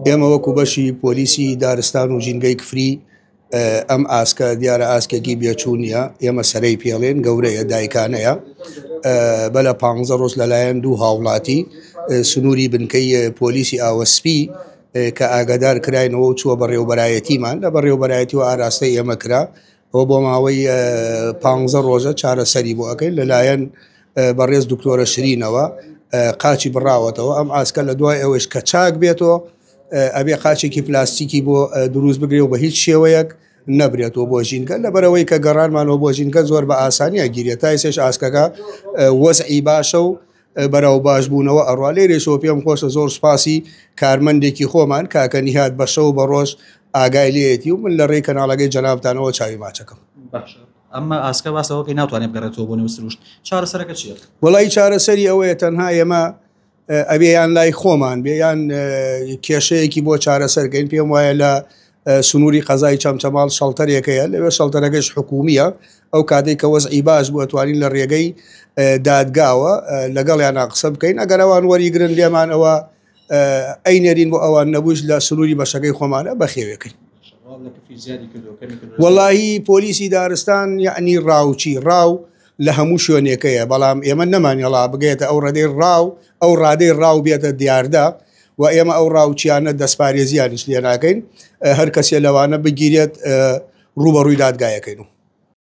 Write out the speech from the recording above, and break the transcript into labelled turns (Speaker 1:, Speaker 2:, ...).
Speaker 1: ئێمە وەکو بەشی پۆلیسی دارستان و ژینگەی کفری ئەم ئاسکە دیارە ئاسکێکی بێچوو نییە، ئێمە سەرەی پێڵێن گەورەیە دایکانەیە بەلە پ ڕۆژ لەلایەن دوو هاوڵاتی سنووری بنکەی پۆلیسی ئاوەسپی کە ئاگادار کراینەوە و چووە بەڕێوبەرایەتیمان لە بەڕێوبەرایەتی و ئاراستەی ئێمە کرا ئەوە بۆ ماوەی پ ڕۆژە چارەسەری بۆ ئەەکەین لەلایەن بەڕێز دکتۆرە شرینەوە قاچی بڕاوەتەوە ئەم ئاسکە لە دوای ئەوەش کە چاک بێتەوە ئەبێ قاچێکی پلاستیکی بۆ دروست بگرێ و بە هیچ شێوەیەک نەبرێتەوە بۆ ژینگە لەبەرەوەی کە گەڕانمانەوە بۆ ژینگە زۆر بە ئاسانیە گیرێت تا ئێسێش ئاسکەکە وەزعی باشە و بەرەو باش بوونەوە ئەڕوا لێرێشەوە پێم خۆشە زۆر سوپاسی کارمەندێکی خۆمان کاکە نیهاد بە شەو بە ڕۆژ ئاگای لێیەتی و من لە ڕێی کەناڵەکەی جەنابتانەوە چاوی ماچەکەم.
Speaker 2: باشە ئەمە ئاسکە باس لەوە بکەی ناتوانێت بگەڕێتەوە بۆ نێو سروشت چارەسەرەکە چییە؟
Speaker 1: وەڵی چارەسەری ئەوەیە تەنها ئێمە ئەبێ یان لای خۆمان بێ یان کێشەیەکی بۆ چارەسەرکەین پێم وایە لە سنووری قەزای چەمچەماڵ شەڵتەرێکەیە لەوێ شەڵتەرەکەش حکومیە ئەو کاتێک کە وەزعی باش بوو ئەتوانین لە ڕێگەی دادگاوە لەگەڵیان قسە بکەین ئەگەر ئەوان وەریگرن لێمان ئەوە ئەی نێرین بۆ ئەوان نەبووش لە سنووری بەشەکەی خۆمانە بەخێوێکەین. وەڵاهی پۆلیسی دارستان یەعنی ڕاوچی ڕاو لە هەموو شوێنێکەیە بەڵام ئێمە نەمانێڵا بگەێتە ئەو ڕەدەی ڕاو ئەو ڕادەی ڕاو بێتە دیاردە و ئێمە ئەو ڕاوچیانە دەستپارێزیانیش لێ ناکەین هەر کەسێ لەوانە بگیرێت ڕووبەڕووی دادگایەکەین و.